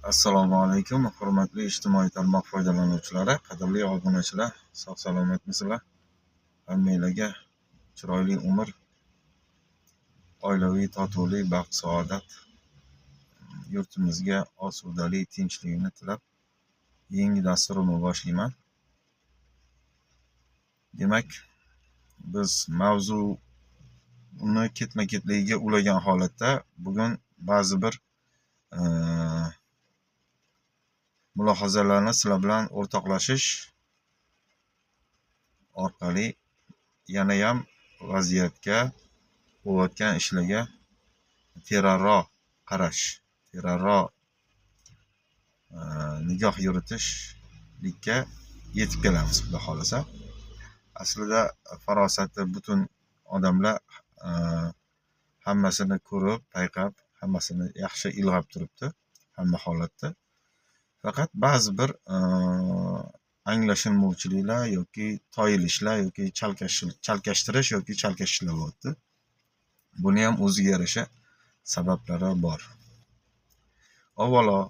Assalomu alaykum, hurmatli ijtimoiy tarmoq foydalanuvchilari, qadrli obunachilar, sog' salomatmisizlar? Hammanglarga chiroyli umr, oilaviy totuvlik, baxt saodat, yurtimizga osudalik, tinchlikni tilab yangi dasturimni boshlayman. Demak, biz mavzuni ketma-ketligiga ulagan holatda bugun ba'zi bir mulohazalarni sizlar bilan o'rtoqlashish orqali yanayam vaziyatga, bo'layotgan ishlarga teranroq qarash, teranroq nigoh yuritishlikka yetib kelamiz, xudo xohlasa. Aslida farosati butun odamlar hammasini ko'rib, payqab, hammasini yaxshi ilg'ab turibdi hamma holatda. Faqat ba'zi bir anglashilmovchiliklar yoki toyilishlar yoki chalkashtirish yoki chalkashishlar bo'lyapti. Buni ham o'ziga yarasha sabablari bor. Avvalo,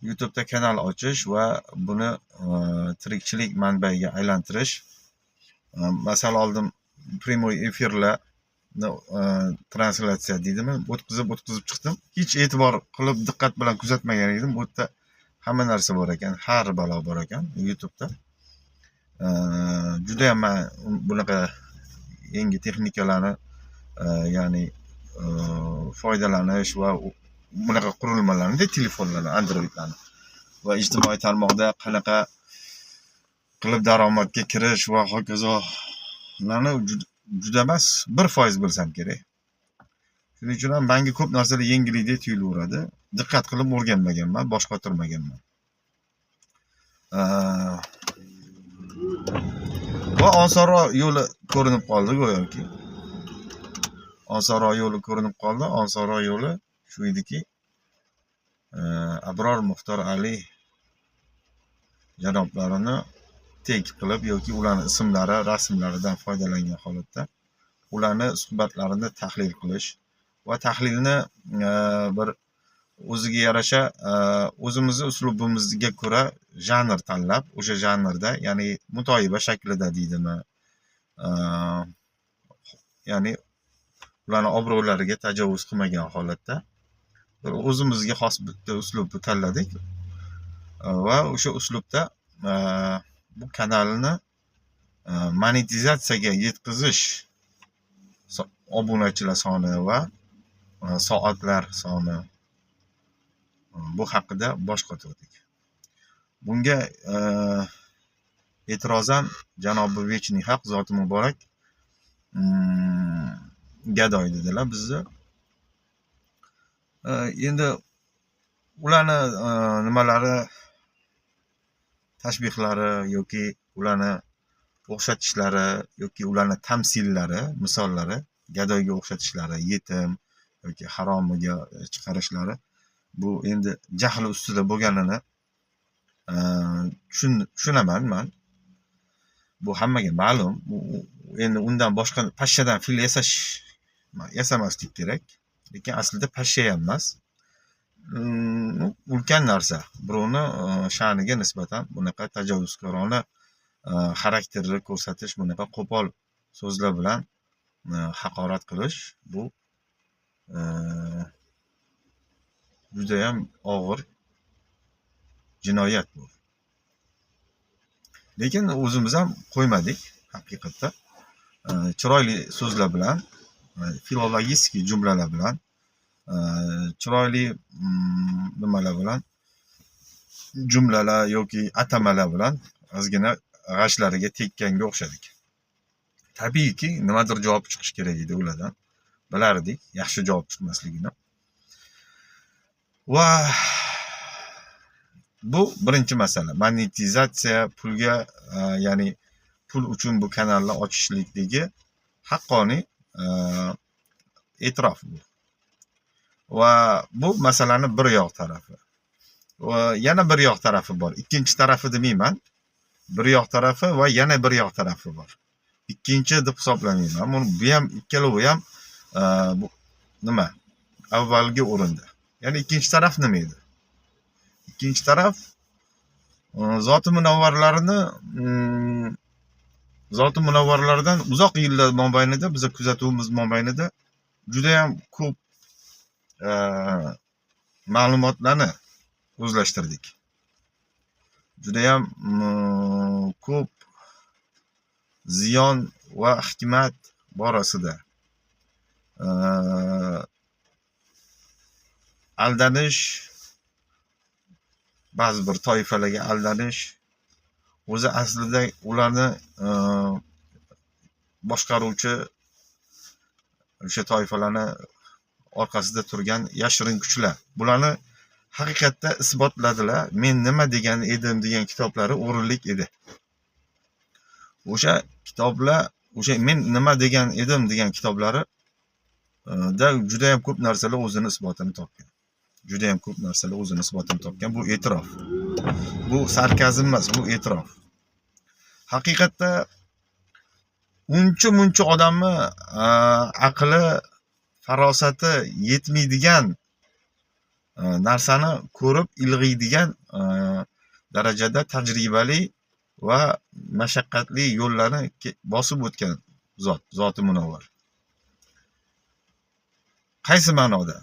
YouTube'da kanal ochish va buni tirikchilik manbaiga aylantirish. Masal oldin прямой efirlarni translyatsiya deydimi, o'tkazib o'tkazib chiqdim. Hech e'tibor qilib, diqqat bilan kuzatmagan edim. Bu yerda hamma narsa bor ekan, har balo bor ekan YouTube'da. Judayam man bunaqa yangi texnikalarni, ya'ni foydalanish va bunaqa qurilmalarni, telefonlarni, Androidlarni va ijtimoiy tarmoqda qanaqa qilib daromadga kirish va hokazolarni juda emas, 1% bilsam kerak. Shuning uchun ham manga ko'p narsalar yangilikdek tuyulaveradi. Diqqat qilib o'rganmaganman, bosh qotirmaganman. Va osonroq yo'li ko'rinib qoldi go'yoki. Osonroq yo'li ko'rinib qoldi. Osonroq yo'li shu ediki, Abror Muxtor Ali janoblarini tag qilib yoki ularni ismlari, rasmlaridan foydalangan holatda ularni suhbatlarini tahlil qilish va tahlilni bir o'ziga yarasha, o'zimizni uslubimizga ko'ra janr tanlab, o'sha janrda, ya'ni mutoyiba shaklida deydimi, ya'ni ularni obro'lariga tajovuz qilmagan holatda bir o'zimizga xos bitta uslubni tanladik va o'sha uslubda bu kanalni monetizatsiyaga yetkazish, obunachilar soni va soatlar soni, bu haqida bosh qotirdik. Bunga e'tirozan janobi Vechniy Haq zoti muborak gadoy dedilar bizni. Endi ularni nimalari, tashbihlari yoki ularni o'xshatishlari yoki ularni tamsillari, misollari, gadoyga o'xshatishlari, yetim yoki haromiga chiqarishlari bu endi jahl ustida bo'lganini tushunaman man. Bu hammaga ma'lum. Endi undan boshqa pashshadan fil yasash, yasamaslik kerak. Lekin aslida pashsha ham emas. Ulkan narsa. Birovni sha'niga nisbatan bunaqa tajovuzkorona xarakterni ko'rsatish, bunaqa qo'pol so'zlar bilan haqorat qilish bu judayam og'ir jinoyat bu. Lekin o'zimiz ham qo'ymadik haqiqatda. Chiroyli so'zlar bilan, filologический jumlalar bilan, chiroyli nimalar bilan, jumlalar yoki atamalar bilan ozgina g'ashlariga tekkanga o'xshadik. Tabiiyki, nimadir javob chiqishi kerak edi ulardan. Bilardik yaxshi javob chiqmasligini. Va bu birinchi masala. Monetizatsiya pulga, ya'ni pul uchun bu kanalni ochishlikdagi haqqoniy e'tirof bu. Va bu masalani bir yoq tarafi. Va yana bir yoq tarafi bor. Ikkinchi tarafi demayman. Bir yoq tarafi va yana bir yoq tarafi bor. Ikkinchi deb hisoblamayman. Buni, bu ham, ikkalovi ham bu nima? Avvalgi o'rinda. Ya'ni ikkinchi taraf nima edi? Ikkinchi taraf zoti munavvarlarini, zoti munavvarlardan uzoq yillar mobaynida, biza kuzatuvimiz mobaynida juda ham ko'p ma'lumotlarni o'zlashtirdik. Juda ham ko'p ziyon va hikmat borasida aldanish, ba'zi bir toifalarga aldanish, o'zi aslida ularni boshqaruvchi o'sha toifalarni orqasida turgan yashirin kuchlar. Bularni haqiqatda isbotladilar. Men nima degan edim degan kitoblari o'rinlik edi. O'sha kitoblar, o'sha men nima degan edim degan kitoblari da juda ham ko'p narsalar o'zini isbotini topgan. Juda ham ko'p narsalar o'zini isbotini topgan. Bu e'tirof. Bu sarkazm emas, bu e'tirof. Haqiqatda uncha-muncha odamni aqli, farosati yetmaydigan narsani ko'rib ilg'iydigan darajada tajribali va mashaqqatli yo'llarni bosib o'tgan zot, zoti munavvar. Qaysi ma'noda?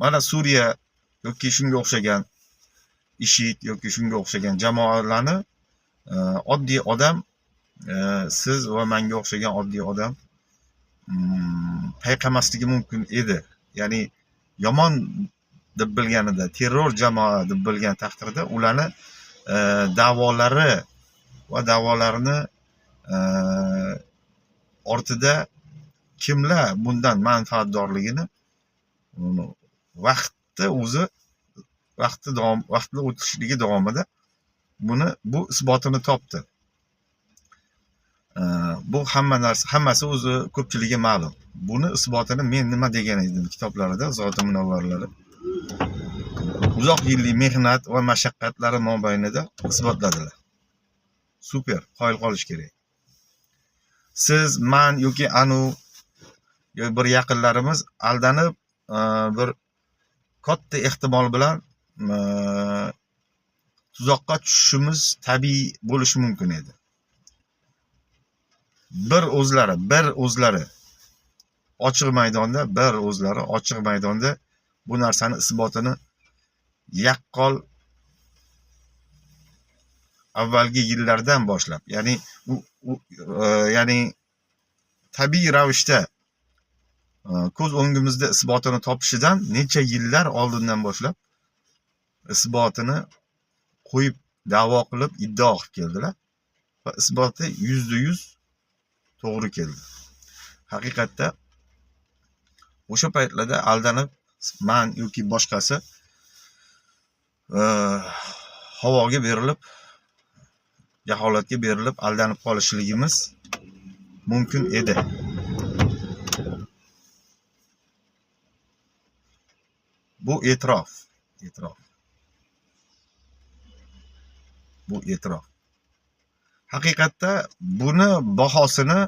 Mana Suriya yoki shunga o'xshagan IShID yoki shunga o'xshagan jamoalarni oddiy odam, siz va menga o'xshagan oddiy odam payqamasligi mumkin edi. Ya'ni yomon deb bilganida, terror jamoa deb bilgan taqdirda ularni da'volari va da'volarini ortida kimlar bundan manfaatdorligini vaqtni o'zi, vaqti davom, vaqtni o'tishligi davomida buni, bu isbotini topdi. Bu hamma narsa, hammasi o'zi ko'pchilikka ma'lum. Buni isbotini men nima degan edim kitoblarida zoti munavvarlari uzoq yillik mehnat va mashaqqatlari mobaynida isbotladilar. Super, qoyil qolish kerak. Siz, man yoki anu yoki bir yaqinlarimiz aldanib, bir katta ehtimol bilan tuzoqqa tushishimiz tabiiy bo'lishi mumkin edi. Bir o'zlari ochiq maydonda, bir o'zlari ochiq maydonda bu narsani isbotini yaqqol avvalgi yillardan boshlab, ya'ni ya'ni tabiiy ravishda ko'z o'ngimizda isbotini topishidan necha yillar oldindan boshlab isbotini qo'yib, da'vo qilib, iddao qilib keldilar va isboti 100% to'g'ri keldi. Haqiqatda o'sha paytlarda aldanib man yoki boshqasi havoga berilib, jaholatga berilib aldanib qolishligimiz mumkin edi. Bu e'tirof, e'tirof. Bu e'tirof. Haqiqatda buni bahosini,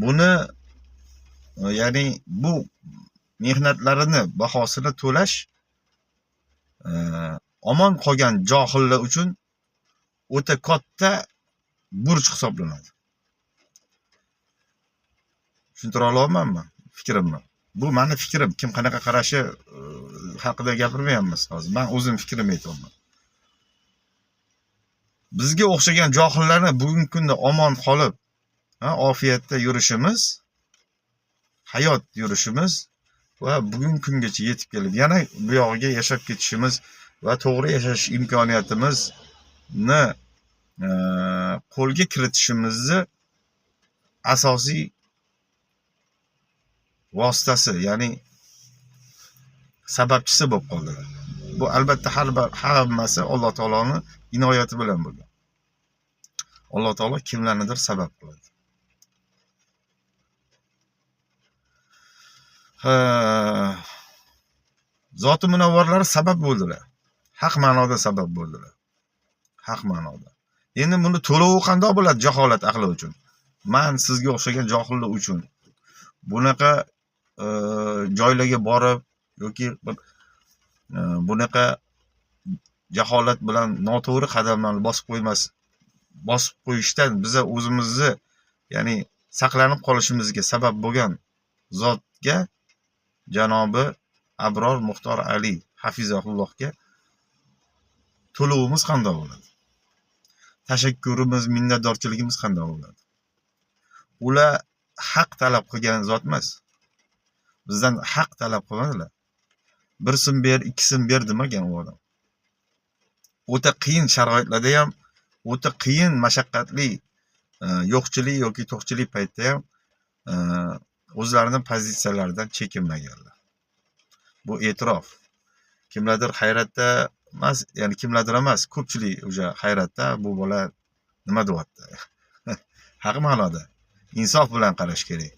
buni, ya'ni bu mehnatlarini bahosini to'lash omon qolgan johillar uchun o'ta katta burch hisoblanadi. Tushuntira olyapmanmi fikrimni? Bu meni fikrim. Kim qanaqa qarashi haqida gapirmayapmiz hozir. Men o'zim fikrimni aytyapman. Bizga o'xshagan johillarni bugungi kunda omon qolib, ofiyatda yurishimiz, hayot yurishimiz va bugungi kungacha yetib kelib, yana bu yog'iga yashab ketishimiz va to'g'ri yashash imkoniyatimizni qo'lga kiritishimizni asosiy vositasi, ya'ni sababchisi bo'lib qoldilar. Bu albatta har bir hammasi Alloh taoloning inoyati bilan bo'lgan. Alloh taolo kimlarnidir sabab qiladi. Zoti munavvarlari sabab bo'ldilar. Haq ma'noda sabab bo'ldilar. Haq ma'noda. Endi buni to'lovi qandoq bo'ladi jaholat ahli uchun? Men sizga o'xshagan johillar uchun bunaqa joylarga borib yoki bir bunaqa jaholat bilan noto'g'ri qadamlarni bosib qo'yishdan biza o'zimizni, ya'ni saqlanib qolishimizga sabab bo'lgan zotga, janobi Abror Muxtor Ali hafizahullohga to'lovimiz qanday bo'ladi? Tashakkurimiz, minnatdorchiligimiz qanday bo'ladi? Ular haq talab qilgan zot emas. Bizdan haq talab qilmadilar. 1 so'm ber, 2 so'm ber demagan u odam. O'ta qiyin sharoitlarda ham, o'ta qiyin mashaqqatli, yo'qchilik yoki to'qchilik paytda ham o'zlarini pozitsiyalaridan chekinmaganlar. Bu e'tirof. Kimlardir hayratda emas, ya'ni kimlardir emas, ko'pchilik o'sha hayratda, bu bola nima deyapti? Haq ma'noda insof bilan qarash kerak.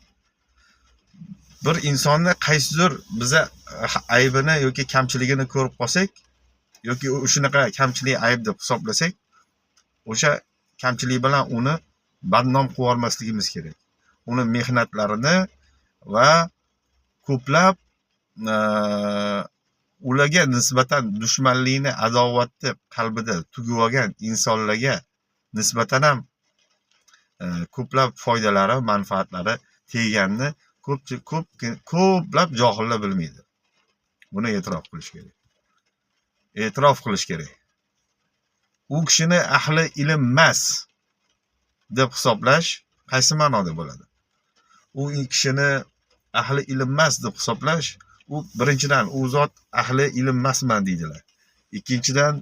Bir insonni qaysidir biza aybini yoki kamchiligini ko'rib qolsak, yoki shunaqa kamchilik ayb deb hisoblasak, o'sha kamchilik bilan uni badnom qilib yubormasligimiz kerak. Uni mehnatlarini va ko'plab ularga nisbatan dushmanlikni, adovatni qalbida tugib olgan insonlarga nisbatan ham ko'plab foydalari, manfaatlari tegganini ko'plab johillar bilmaydi. Buni e'tirof qilish kerak. E'tirof qilish kerak. U kishini ahli ilm emas deb hisoblash qaysi ma'noda bo'ladi? U kishini ahli ilm emas deb hisoblash, u birinchidan u zot ahli ilm emasman deydilar. Ikkinchidan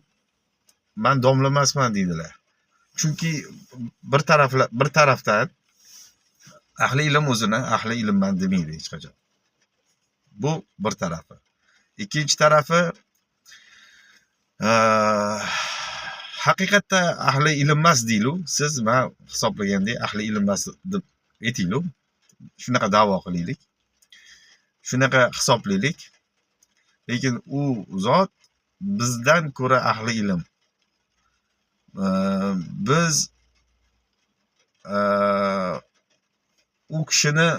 man domla emasman deydilar. Chunki bir tarafdan ahli ilm o'zini ahli ilmman demaydi hech qachon. Bu bir tarafi. Ikkinchi tarafi, haqiqatda ahli ilm emas deylu. Siz men hisoblagandek ahli ilm emas deb aytinglu. Shunaqa da'vo qilaylik. Shunaqa hisoblaylik. Lekin u zot bizdan ko'ra ahli ilm. Biz u kishini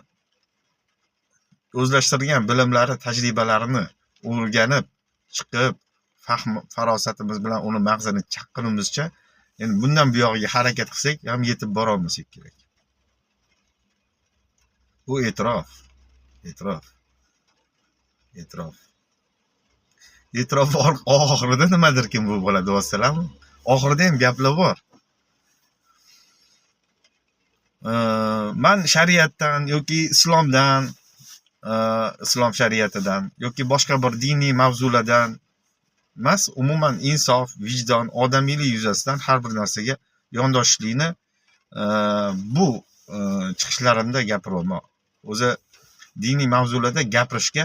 o'zlashtirgan bilimlari, tajribalarini o'rganib chiqib, fahm farosatimiz bilan uni mag'zini chaqqunimizcha, endi bundan buyog'iga harakat qilsak ham yetib bora olmasak kerak. Bu e'tirof. E'tirof. E'tirof. E'tirof oxirida nimadir kim bu bola deyapsizlarmi? Oxirida ham gaplar bor. Man shariatdan yoki islomdan, islom shariatidan yoki boshqa bir diniy mavzulardan emas, umuman insof, vijdon, odamiylik yuzasidan har bir narsaga yondoshishlikni bu chiqishlarimda gapiryapman. O'zi diniy mavzularda gapirishga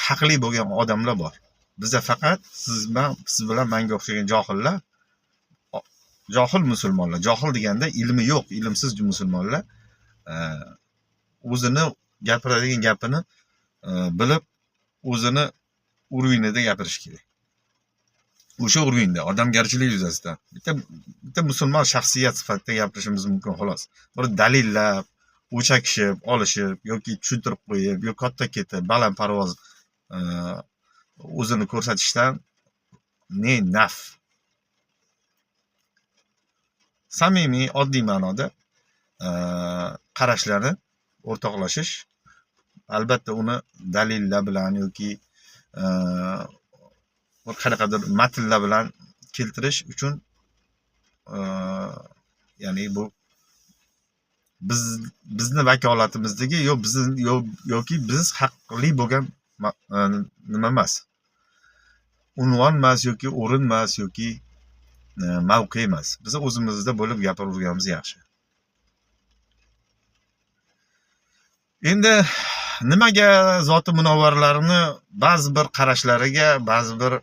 haqli bo'lgan odamlar bor. Bizda faqat siz bilan menga o'xshagan johillar, johil musulmonlar, johil deganda ilmi yo'q, ilmsiz musulmonlar o'zini gapiradigan gapini bilib, o'zini urvinida gapirish kerak. O'sha urvinda odamgarchilik yuzasidan bitta musulmon shaxsiyat sifatida gapirishimiz mumkin xolos. Bir dalillab, o'chakishib, olishib yoki tushuntirib qo'yib, yo katta ketib, balandparvoz o'zini ko'rsatishdan ne naf. Samimiy, oddiy ma'noda qarashlarni o'rtoqlashish, albatta uni dalillar bilan yoki bir qanaqadir matnlar bilan keltirish uchun, ya'ni bu bizni vakolatimizdagi yo bizni yoki biz haqli bo'lgan nima emas, unvon emas yoki o'rin emas yoki mavqe emas. Biz o'zimizda bo'lib gapiraverganimiz yaxshi. Endi nimaga zoti munavvarlarni ba'zi bir qarashlariga, ba'zi bir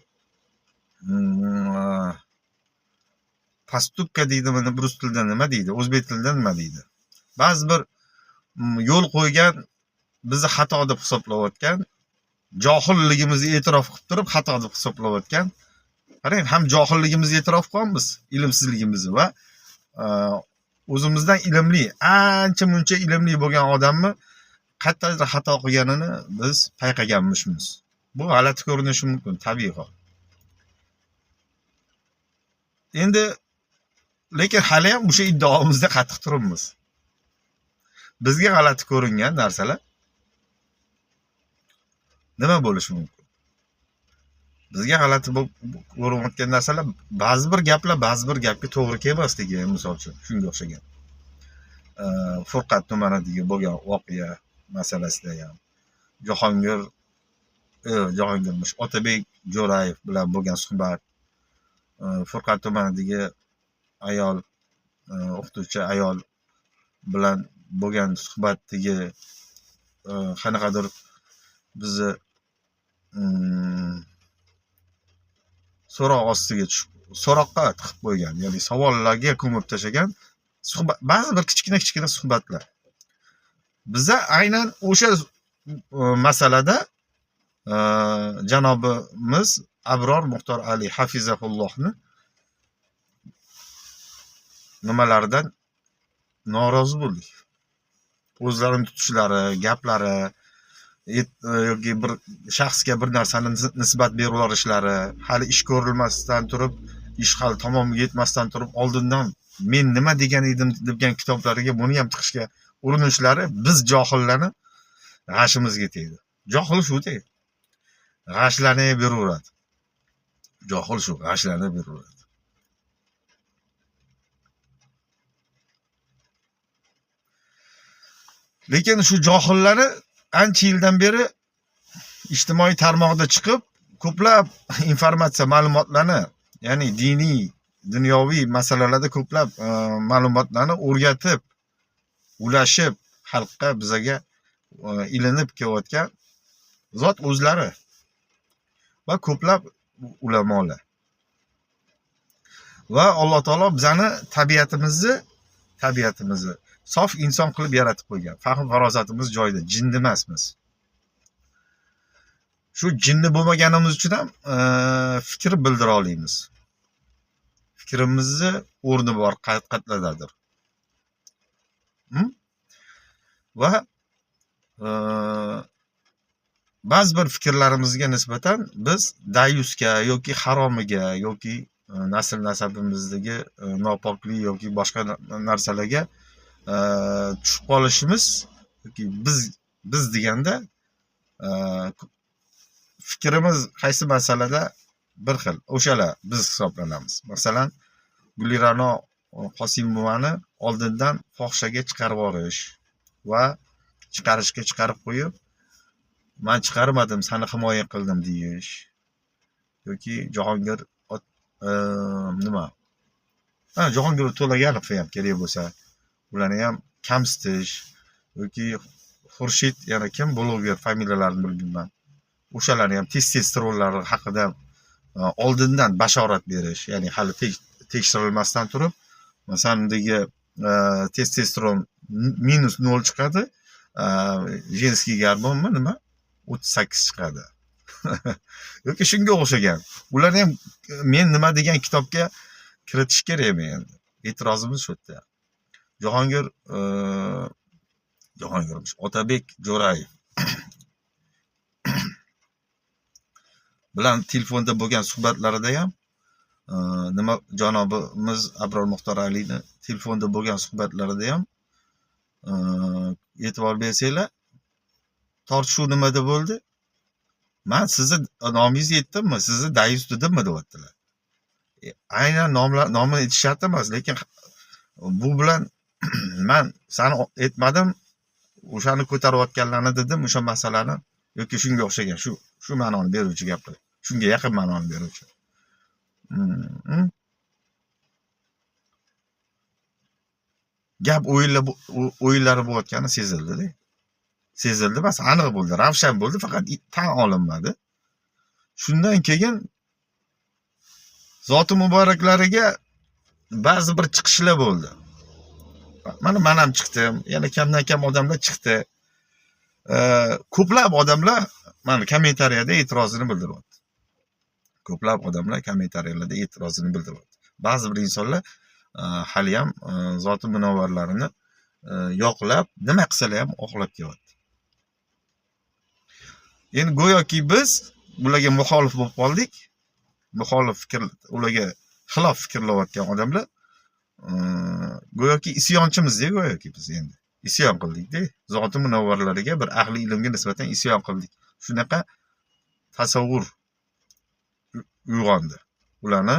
postupka deydimi, rus tilida nima deydi, o'zbek tilida nima deydi? Ba'zi bir yo'l qo'ygan, bizni xato deb hisoblayotgan, johilligimizni e'tirof qilib turib xato deb hisoblayotgan. Qarang, ham johilligimizni e'tirof qilamiz, ilmsizligimizni va o'zimizdan ilmli, ancha muncha ilmli bo'lgan odamni qayerdadir xato qilganini biz payqaganmishmiz. Bu g'alati ko'rinishi mumkin, tabiiy hol. Endi lekin hali ham o'sha iddaomizda qattiq turibmiz. Bizga g'alati ko'ringan narsalar nima bo'lishi mumkin? Bizga g'alati bo'lib ko'rinayotgan narsalar, ba'zi bir gaplar ba'zi bir gapga to'g'ri kelmasligi, misol uchun, shunga o'xshagan. Furqat tumanidagi bo'lgan voqea masalasida ham Jahongirmish Otabek Jo'rayev bilan bo'lgan suhbat, Furqat tumanidagi ayol, o'qituvchi ayol bilan bo'lgan suhbatdagi qanaqadir bizni so'roq ostiga tushib, so'roqqa tiqib qo'ygan, ya'ni savollarga ko'mib tashlagan suhbat, ba'zi bir kichkina suhbatlar. Biza aynan o'sha masalada janobimiz Abror Muxtor Ali hafizahullohni nimalaridan norozi bo'ldik. O'zlarini tutishlari, gaplari yoki bir shaxsga bir narsani nisbat berib yuborishlari, hali ish ko'rilmasdan turib, ish hali tamomiga yetmasdan turib, oldindan men nima degan edim degan kitoblariga buni ham tiqishga urinishlari biz johillarni g'ashimizga tegdi. Johil shu deydi. G'ashlanib beraveradi. Johil shu g'ashlanib beraveradi. Lekin shu johillarni ancha yildan beri ijtimoiy tarmoqda chiqib, ko'plab informatsiya, ma'lumotlarni, ya'ni diniy, dunyoviy masalalarda ko'plab ma'lumotlarni o'rgatib, ulashib, xalqqa, bizaga ilinib kelayotgan zot o'zlari va ko'plab ulamolar. Va Alloh taolo bizani tabiatimizni sof inson qilib yaratib qo'ygan. Fahm farosatimiz joyida, jinni emasmiz. Shu jinni bo'lmaganimiz uchun ham fikr bildira olamiz. Fikrimizni o'rni bor qatlardadir. Va ba'zi bir fikrlarimizga nisbatan biz dayusga yoki haromiga yoki nasl nasabimizdagi nopoklik yoki boshqa narsalarga tushib qolishimiz yoki biz deganda fikrimiz qaysi masalada bir xil, o'shalar biz hisoblanamiz. Masalan, Gulira'no Qosimovani oldindan fohishaga chiqarib yuborish va chiqarishga chiqarib qo'yib, men chiqarmadim, seni himoya qildim deyish yoki Jahongir nima? Ha, Jahongir To'laganov ham kerak bo'lsa, ularni ham kamsitish yoki Xurshid, yana kim bloger, familiyalarini bilmayman. O'shalarni ham testosteronlari haqida oldindan bashorat berish, ya'ni hali tekshirilmasdan turib, masalan, undagi testosteron -0 chiqadi, женский gormonmi nima 38 chiqadi. Yoki shunga o'xshagan. Ularni ham men nima degan kitobga kiritish kerakmi endi? E'tirozimiz shu yerda. Jahongir Otabek Jo'rayev bilan telefonda bo'lgan suhbatlarida ham nima janobimiz Abror Muxtor Alini telefonda bo'lgan suhbatlarida ham e'tibor bersanglar, tortishuv nimada bo'ldi? Men sizni nomingizni aytdimmi, sizni dayus dedimmi deyaptilar. Aynan nomini aytish shart emas, lekin bu bilan men seni aytmadim, o'shani ko'tarayotganlarni dedim, o'sha masalani yoki shunga o'xshagan shu ma'noni beruvchi gaplar, shunga yaqin ma'noni beruvchi. Gap o'yinlari bo'layotgani sezildi-da. Sezildi emas, aniq bo'ldi, ravshan bo'ldi, faqat tan olinmadi. Shundan keyin zoti muboraklariga ba'zi bir chiqishlar bo'ldi. Mana men ham chiqdim, yana kamdan kam odamlar chiqdi. Ko'plab odamlar mana kommentariyada e'tirozini bildiryapti. Ko'plab odamlar kommentariyalarda e'tirozini bildiryapti. Ba'zi bir insonlar hali ham zoti munavvarlarini yoqlab, nima qilsalar ham oqlab kelyapti. Endi go'yoki biz bularga muxolif bo'lib qoldik. Muxolif fikr ularga Xilof fikrlayotgan odamlar go'yoki isyonchimiz-da, go'yoki biz endi isyon qildik-da. Zoti munavvarlariga, bir ahli ilmga nisbatan isyon qildik. Shunaqa tasavvur uyg'ondi. Ularni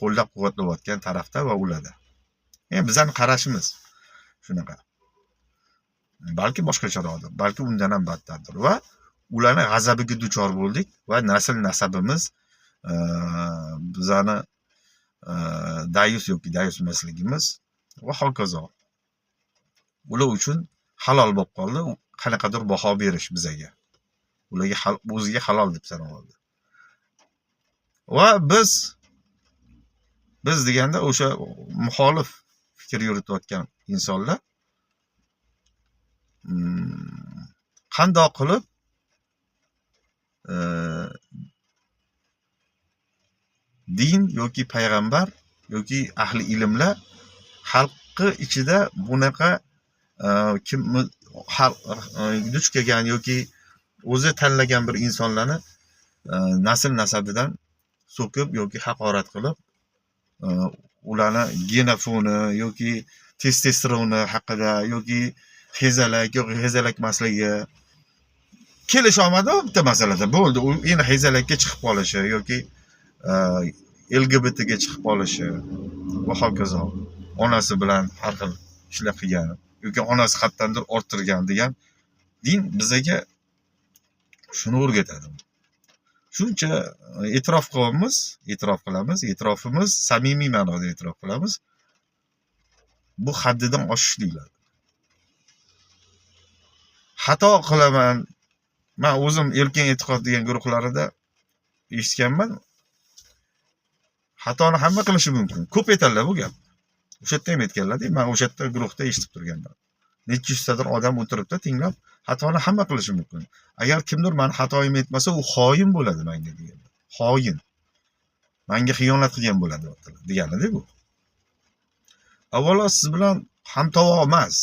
qo'llab-quvvatlayotgan tarafda va ularda. Endi bizning qarashimiz shunaqa. Balki boshqacharoqdir, balki undan ham battardir va ularni g'azabiga duchor bo'ldik va nasl nasabimiz, bizani dayus yoki dayus emasligimiz va hokazo. Ular uchun halol bo'lib qoldi qanaqadir baho berish bizaga. Ularga o'ziga halol deb sanab oldi. Va biz deganda o'sha muxolif fikr yuritayotgan insonlar qandoq qilib din yoki payg'ambar yoki ahli ilmlar xalqi ichida bunaqa kim duch kelgan yoki o'zi tanlagan bir insonlarni nasl nasabidan so'kib yoki haqorat qilib, ularni genofoni yoki testosteroni haqida yoki hezalak yoki hezalak emasligi kelisholmadi bitta masalada, bo'ldi. U endi hezalakka chiqib qolishi yoki LGBTga chiqib qolishi va hokazo, onasi bilan har xil ishlar qilgan yoki onasi qayerdandir orttirgan degan din bizaga shuni o'rgatadi. Shuncha e'tirof qilyapmiz, e'tirof qilamiz, e'tirofimiz samimiy ma'noda e'tirof qilamiz. Bu haddidan oshish deyiladi. Xato qilaman. Man o'zim Erkin e'tiqod degan guruhlarida eshitganman. Xatoni hamma qilishi mumkin. Ko'p aytadilar bu gap. O'sha yerda ham aytganlar-da, man o'sha yerda guruhda eshitib turganman. Necha yuztadir odam o'tiribdi tinglab, xatoni hamma qilishi mumkin. Agar kimdir mani xatoyimni aytmasa, u xoin bo'ladi menga degan. Xoin. Menga xiyonat qilgan bo'ladi degani-da bu. Avvalo siz bilan hamtovoq emas.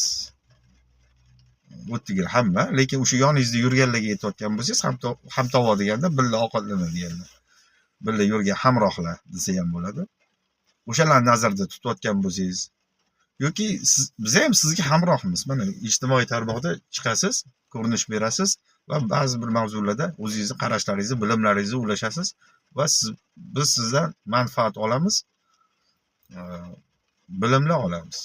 O'ttiga hamma, lekin o'sha yoningizda yurganlarga aytayotgan bo'lsangiz, hamtovoq deganda birga ovqatlanadiganlar, birga yurgan hamrohlar desa ham bo'ladi. O'shalarni nazarda tutayotgan bo'lsangiz yoki siz, biz ham sizga hamrohmiz. Mana ijtimoiy tarmoqda chiqasiz, ko'rinish berasiz va ba'zi bir mavzularda o'zingizni qarashlaringizni, bilimlaringizni ulashasiz va biz sizdan manfaat olamiz, bilimlar olamiz.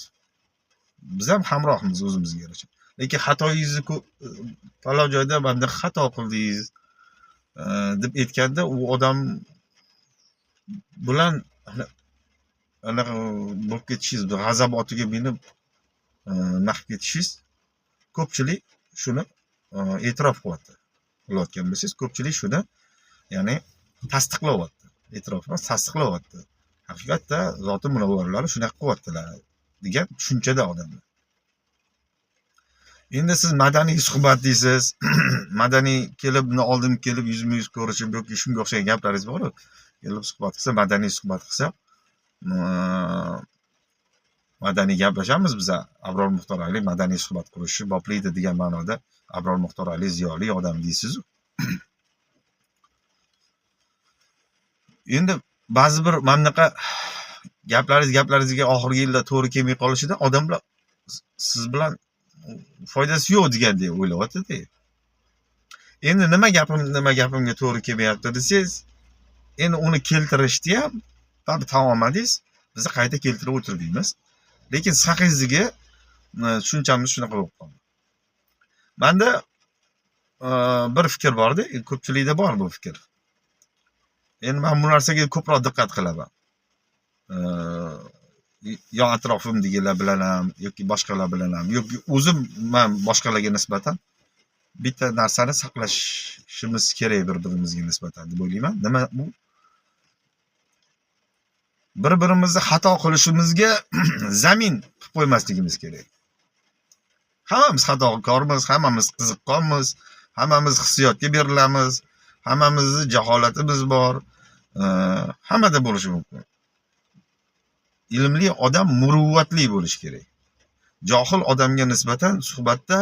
Biz ham hamrohmiz o'zimizga yarasha. Lekin xatoyingizni falon joyda mana xato qildingiz deb aytganda, u odam bilan anaqa bo'lib ketishingiz, g'azab otiga minib nima qilib ketishingiz, ko'pchilik shuni e'tirof qilyapti. Qilayotgan bo'lsangiz, ko'pchilik shuni, ya'ni tasdiqlayapti. E'tirof emas, tasdiqlayapti. Haqiqatda zoti munavvarlari shunaqa qilyaptilar degan tushunchada odamlar. Endi siz madaniy suhbat deysiz, madaniy kelib, buni oldim kelib yuzma-yuz ko'rishib yoki shunga o'xshagan gaplaringiz bor-ku. Kelib suhbat qilsa, madaniy suhbat qilsa, madaniy gaplashamiz biz. Abror Muxtor Ali madaniy suhbat qurishni boplaydi degan ma'noda Abror Muxtor Ali ziyoli odam deysiz-u. Endi ba'zi bir mana bunaqa gaplaringizga oxirgi yilda to'g'ri kelmay qolishida odamlar siz bilan foydasi yo'q degandek o'ylayapti-da. Endi nima gapim, nima gapimga to'g'ri kelmayapti desangiz, endi uni keltirishni ham tabi tan olmadingiz, biz qayta keltirib o'tirmaymiz. Lekin siz haqingizdagi tushunchamiz shunaqa bo'lib qoldi. Menda bir fikr borda, ko'pchilikda bor bu fikr. Endi men bu narsaga ko'proq diqqat qilaman. Yo atrofimdagilar bilan ham yoki boshqalar bilan ham yoki o'zim man boshqalarga nisbatan bitta narsani saqlashimiz kerak bir-birimizga nisbatan deb o'ylayman. Nima bu? Bir-birimizni xato qilishimizga zamin qilib qo'ymasligimiz kerak. Hammamiz xatokormiz, hammamiz qiziqqonmiz, hammamiz hissiyotga berilamiz, hammamizni jaholatimiz bor. Hammada bo'lishi mumkin. Ilmli odam muruvvatli bo'lishi kerak. Johil odamga nisbatan suhbatda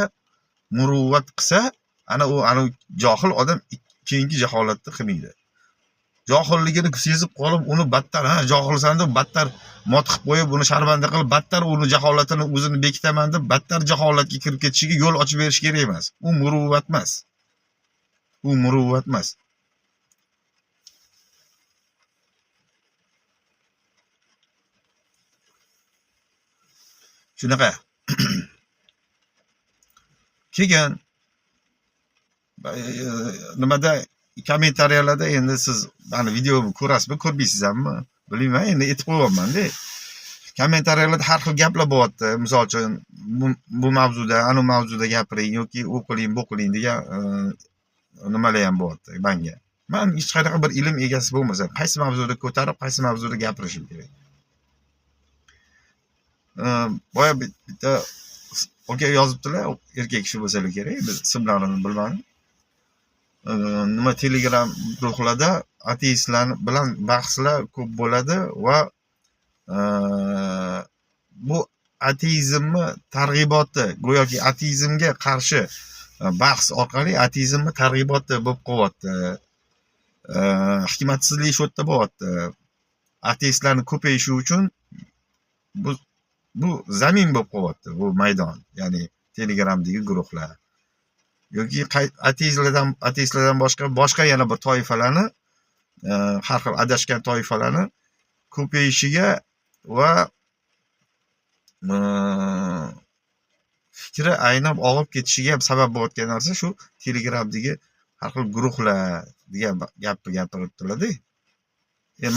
muruvvat qilsa, ana u ana johil odam keyingi jaholatni qilmaydi. Johilligini sezib qolib, uni battar, ha, johilsan deb battar mot qilib qo'yib, uni sharmanda qilib, battar uni jaholatini o'zini bekitaman deb battar jaholatga kirib ketishiga yo'l ochib berish kerak emas. U muruvvat emas. U muruvvat emas. Shunaqa. Keyin nimada, kommentariyalarda, endi siz mani videomni ko'rasizmi, ko'rmaysizmi, bilmayman, endi aytib qo'yyapman-da. Kommentariyalarda har xil gaplar bo'lyapti. Misol uchun, bu mavzuda, anu mavzuda gapiring yoki u qiling, bu qiling degan nimalar ham bo'lyapti manga. Man hech qanaqa bir ilm egasi bo'lmasam, qaysi mavzuda ko'tarib, qaysi mavzuda gapirishim kerak? Boya bitta aka yozibdilar, erkak kishi bo'lsalar kerak, biz ismlarini bilmadim. Nima, Telegram guruhlarda ateistlar bilan bahslar ko'p bo'ladi va bu ateizmni targ'iboti, go'yoki ateizmga qarshi bahs orqali ateizmni targ'iboti bo'lib qolyapti. Hikmatsizlik shu yerda bo'lyapti. Ateistlarni ko'payishi uchun bu zamin bo'lib qolyapti, bu maydon, ya'ni Telegramdagi guruhlar yoki ateistlardan boshqa yana bir toifalarni, har xil adashgan toifalarni ko'payishiga va fikri aynib og'ib ketishiga ham sabab bo'layotgan narsa shu Telegramdagi har xil guruhlar degan gapni gapiribdilar-da.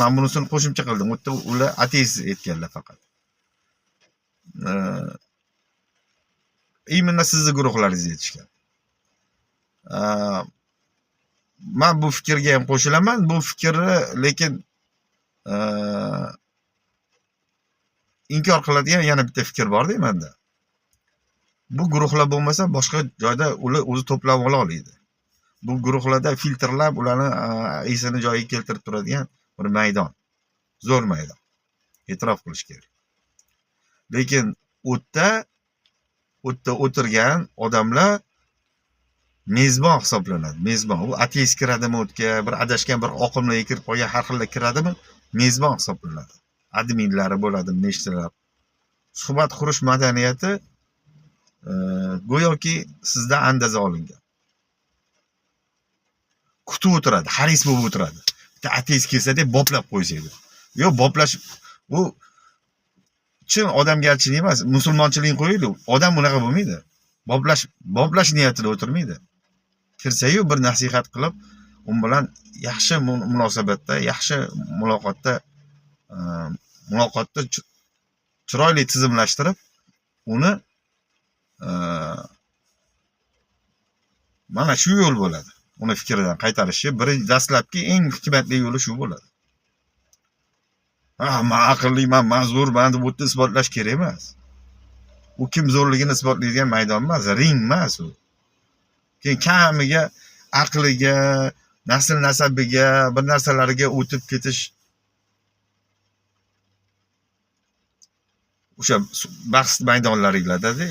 Men bunisini qo'shimcha qildim. U yerda ular ateist aytganlar faqat. Именно sizni guruhlaringizni aytishgan. Man bu fikrga ham qo'shilaman. Bu fikrni lekin inkor qiladigan yana bitta fikr bor-da menda. Bu guruhlar bo'lmasa boshqa joyda ular o'zi to'plab ola oladi. Bu guruhlarda filtrlab ularni esini joyiga keltirib turadigan bir maydon. Zo'r maydon. E'tirof qilish kerak. Lekin u yerda o'tirgan odamlar mezbon hisoblanadi. Mezbon. U ateist kiradimi o'tga, bir adashgan bir oqimlarga kirib qolgan har xillar kiradimi? Mezbon hisoblanadi. Adminlari bo'ladi, nechtalar. Suhbat qurish madaniyati go'yoki sizdan andaza olingan. Kutib o'tiradi, haris bo'lib o'tiradi. Bitta ateist kelsa deb boplab qo'ysa edi. Yo'q, boplash u chin odamgarchilik emas, musulmonchilikni qo'yaylik. Odam unaqa bo'lmaydi. Boplash niyatida o'tirmaydi. Kirsa-yu bir nasihat qilib, u bilan yaxshi munosabatda, yaxshi muloqotda, muloqotni chiroyli tizimlashtirib, uni mana shu yo'l bo'ladi. Uni fikridan qaytarishi birinchi, dastlabki eng hikmatli yo'li shu bo'ladi. Ha, men aqlliman, men zo'rman deb u yerda isbotlash kerak emas. U kim zo'rligini isbotlaydigan maydon emas, ring emas u. Keyin kamiga aqliga, nasl nasabiga, bir narsalarga o'tib ketish o'sha bahs maydonlaringlarda-da.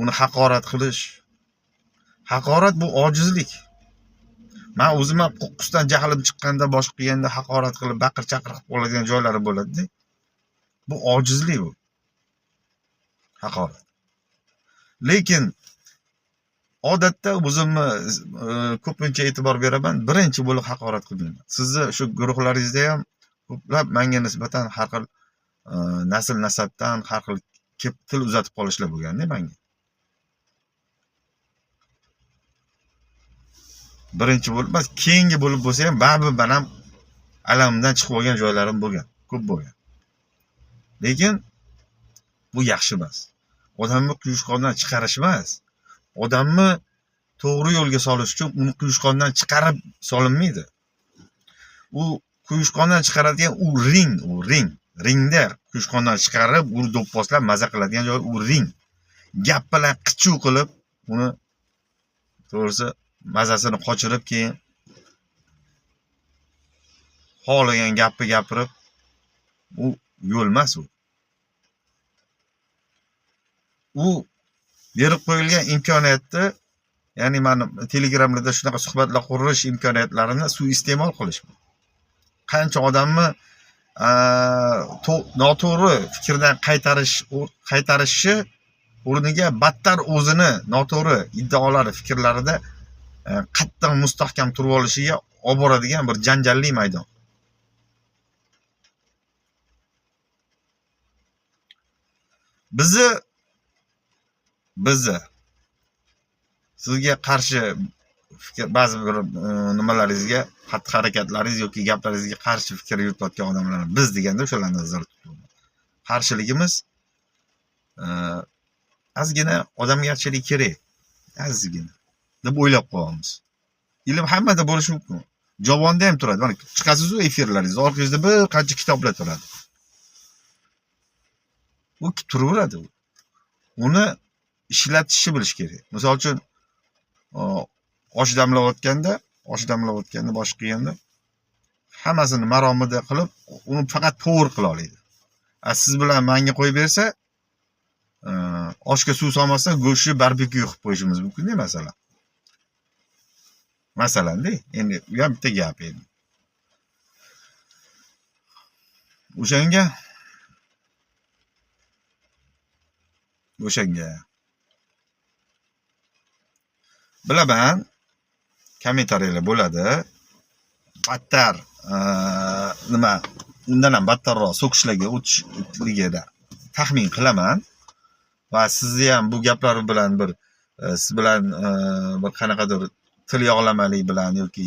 Uni haqorat qilish. Haqorat bu ojizlik. Men o'zim ham qo'qqisdan jahlim chiqqanda, boshqa qilganda haqorat qilib, baqir-chaqir qilib qoladigan joylari bo'ladi-da. Bu ojizlik bu. Haqorat. Lekin odatda o'zimni ko'pincha e'tibor beraman, birinchi bo'lib haqorat qilmayman. Sizni shu guruhlaringizda ham ko'plab menga nisbatan har xil nasl nasabdan har xil til uzatib qolishlar bo'lganda menga. Birinchi bo'lib emas, keyingi bo'lib bo'lsa ham baribir men ham alamdan chiqib olgan joylarim bo'lgan, ko'p bo'lgan. Lekin bu yaxshi emas. Odamni quyushqondan chiqarish emas. Odamni to'g'ri yo'lga solish uchun uni quyushqondan chiqarib solinmaydi. U quyushqondan chiqaradigan u ring, u ring. Ringda quyushqondan chiqarib, uni do'pposlab maza qiladigan joy u ring. Gap bilan qichuv qilib, uni to'g'risi mazasini qochirib, keyin xohlagan gapni gapirib, u yo'l emas u. U berib qo'yilgan imkoniyatni Ya'ni mani Telegramlarda shunaqa suhbatlar qurish imkoniyatlarini suiiste'mol qilish bu. Qancha odamni noto'g'ri fikrdan qaytarishi o'rniga battar o'zini noto'g'ri iddaolari, fikrlarida qattiq mustahkam turib olishiga olib boradigan bir janjalli maydon. Bizni sizga qarshi fikr, ba'zi bir nimalaringizga, xatti-harakatlaringiz yoki gaplaringizga qarshi fikr yuritayotgan odamlarni biz deganda o'shalarni nazarda tutaman. Qarshiligimiz ozgina odamgarchilik kerak, ozgina deb o'ylab qo'yamiz. Ilm hammada bo'lishi mumkin. Javonda ham turadi. Mana chiqasiz-u efirlaringizda, orqangizda bir qancha kitoblar turadi. U turaveradi. Uni ishlatishni bilish kerak. Misol uchun, osh damlayotganda bosh qilganda hammasini maromida qilib, uni faqat povur qila oladi. Siz bilan menga qo'yib bersa, oshga suv solmasdan go'shtni barbekyu qilib qo'yishimiz mumkin-da, masalan. Masalan-da, endi u ham bitta gap endi. O'shanga bilaman, kommentariyalar bo'ladi. Battar nima, undan ham battarroq so'kishlarga o'tishligini taxmin qilaman va sizni ham bu gaplar bilan bir siz bilan bir qanaqadir til yog'lamalik bilan yoki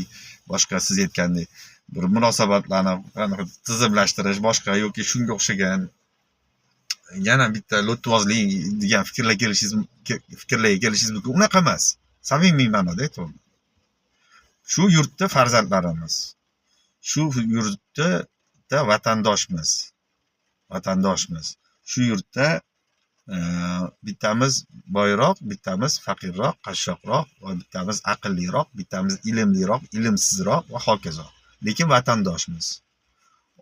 boshqa siz aytgandek bir munosabatlarni qanaqa tizimlashtirish boshqa yoki shunga o'xshagan yana bitta lo'ttvozlik degan fikrlarga kelishingiz mumkin. Unaqa emas. Samimiy ma'noda aytyapman. Shu yurtda farzandlarimiz, shu yurtda vatandoshmiz. Vatandoshmiz. Shu yurtda bittamiz boyroq, bittamiz faqirroq, qashshoqroq va bittamiz aqlliroq, bittamiz ilmliroq, ilmsizroq va hokazo. Lekin vatandoshmiz.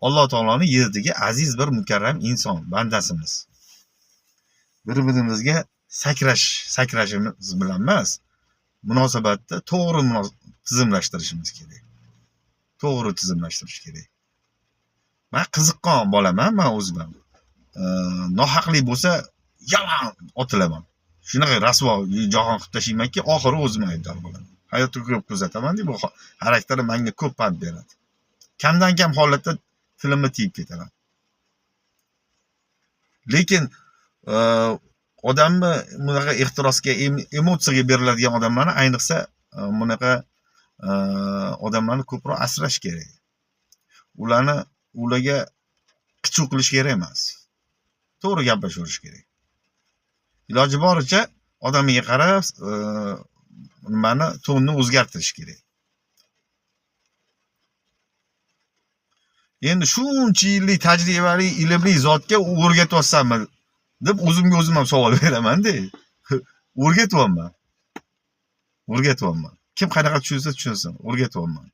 Alloh taoloning yerdagi aziz bir mukarram inson bandasimiz. Bir-birimizga sakrashimiz bilan emas, munosabatda to'g'ri tizimlashtirishimiz kerak. To'g'ri tizimlashtirish kerak. Men qiziqqon bolaman, men o'zim ham. Nohaqlik bo'lsa yomon otilaman. Shunaqa rasvo jahon qilib tashlaymanki, oxiri o'zim aybdor bo'laman. Hayotda ko'p kuzataman, bu xarakteri menga ko'p pand beradi. Kamdan kam holatda tilimni tiyib ketaman. Lekin odamni bunaqa ehtirosga, emotsiyaga beriladigan odamlarni, ayniqsa bunaqa odamlarni ko'proq asrash kerak. Ularga qichuv qilish kerak emas. To'g'ri gaplashaverish kerak. Iloji boricha odamiga qarab nimani tonni o'zgartirish kerak. Endi shuncha yillik tajribali, ilmli zotga o'rgatyapsanmi deb o'zimga o'zim ham savol beraman-da. O'rgatyapman. O'rgatyapman. Kim qanaqa tushunsa tushunsin, o'rgatyapman.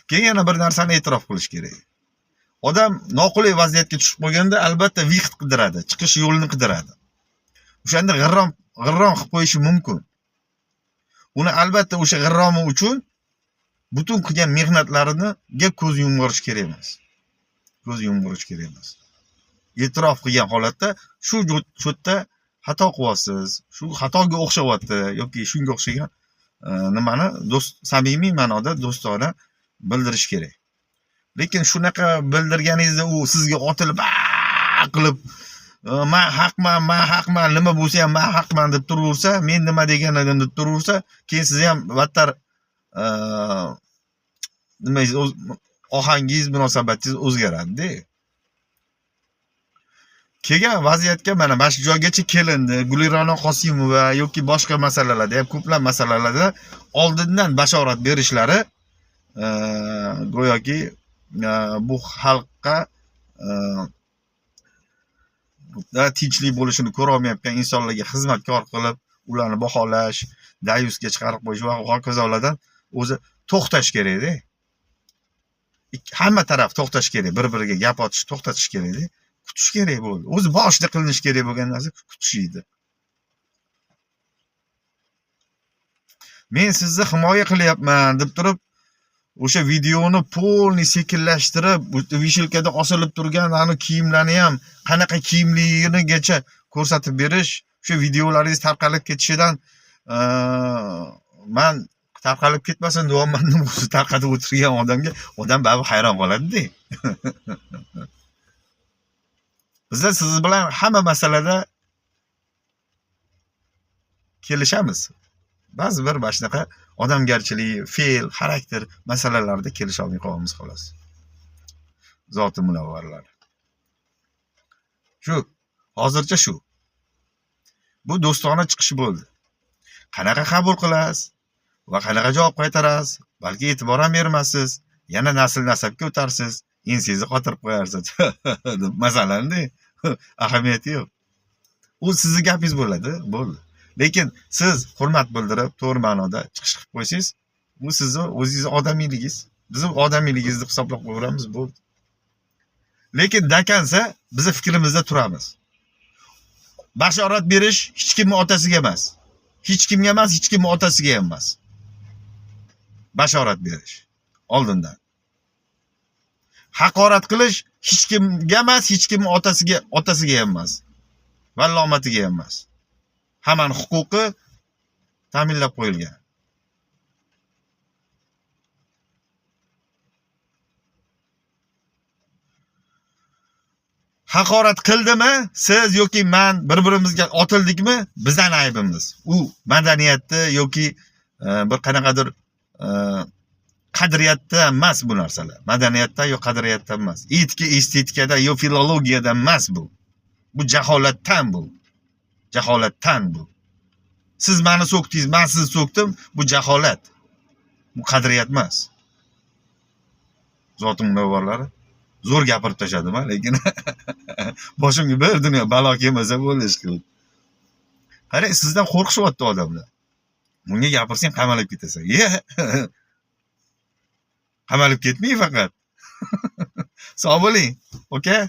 Keyin yana bir narsani e'tirof qilish kerak. Odam noqulay vaziyatga tushib qolganda albatta vaqt qidiradi, chiqish yo'lini qidiradi. O'shanda g'irrom qilib qo'yishi mumkin. Uni albatta o'sha g'irromi uchun butun qilgan mehnatlarini ko'z yumg'irish kerak emas. Ko'z yumg'irish kerak emas. E'tirof qilgan holatda shu yerda xato qilyapsiz, shu xatoga o'xshayapti yoki shunga o'xshagan nimani samimiy ma'noda do'stona bildirish kerak. Lekin shunaqa bildirganingizda u sizga otilib qilib men haqman, men haqman, nima bo'lsa ham men haqman deb turaversa, men nima degan edim deb turaversa, keyin siz ham battar nima ohangingiz, munosabatingiz o'zgaradi-da. Kelgan vaziyatga mana shu joygacha kelindi. Gulira'no Qosimova yoki boshqa masalalarda ham, ko'plab masalalarda oldindan bashorat berishlari go'yoki bu xalqqa tinchlik bo'lishini ko'ra olmayotgan insonlarga xizmatkor qilib, ularni baholash, dayusga chiqarib qo'yish va hokazolardan o'zi to'xtash kerakda. Hamma taraf to'xtash kerak, bir-biriga gap otish to'xtatish kerakda. Kutish kerak bo'ldi. O'zi boshida qilinish kerak bo'lgan narsa kutish edi. Men sizni himoya qilyapman deb turib, o'sha videoni полный sekinlashtirib, вешалка da osilib turgan ani kiyimlarni ham qanaqa kiyimligigacha ko'rsatib berish, o'sha videolaringiz tarqalib ketishidan man tarqalib ketmasin deyapman deb o'zi tarqatib o'tirgan odamga odam baribir hayron qoladi-da. Bizlar siz bilan hamma masalada kelishamiz. Ba'zi bir mana shunaqa odamgarchilik, fe'l, xarakter masalalarida kelisha olmay qolamiz xolos. Zoti munavvarlar. Shu, hozircha shu. Bu do'stona chiqish bo'ldi. Qanaqa qabul qilasiz va qanaqa javob qaytarasiz? Balki e'tibor ham bermassiz, yana nasl nasabga o'tarsiz, ensangizni qotirib qo'yarsiz. Deb masalan-da, ahamiyati yo'q. U sizni gapingiz bo'ladi, bo'ldi. Lekin siz hurmat bildirib, to'g'ri ma'noda chiqish qilib qo'ysangiz, bu sizni o'zingizni odamiyligingiz. Bizni odamiyligingizni hisoblab qo'yaveramiz, bo'ldi. Lekin dakansa bizni fikrimizda turamiz. Bashorat berish hech kimning otasiga emas. Hech kimga emas, hech kimning otasiga ham emas. Bashorat berish oldindan. Haqorat qilish hech kimga emas, hech kimning otasiga ham emas. Vallomatiga ham emas. Hammani huquqi ta'minlab qo'yilgan. Haqorat qildimi, siz yoki men bir-birimizga otildikmi, bizning aybimiz. U madaniyatda yoki bir qanaqadir qadriyatda emas bu narsalar. Madaniyatda yo qadriyatda emas. Etika, estetikada yo filologiyada emas bu. Bu jaholatdan bu. Jaholatdan bu. Siz meni so'kdingiz, men sizni so'kdim, bu jaholat. Bu qadriyat emas. Zoti munavvarlari zo'r gapirib tashladim, lekin boshimga bir dunyo balo kelmasa bo'ldi ish qilib. Qarang, sizdan qo'rqishyapti odamlar. Bunga gapirsang qamalib ketasan. Ye. Qamalib ketmang faqat. Sog' bo'ling. Okay?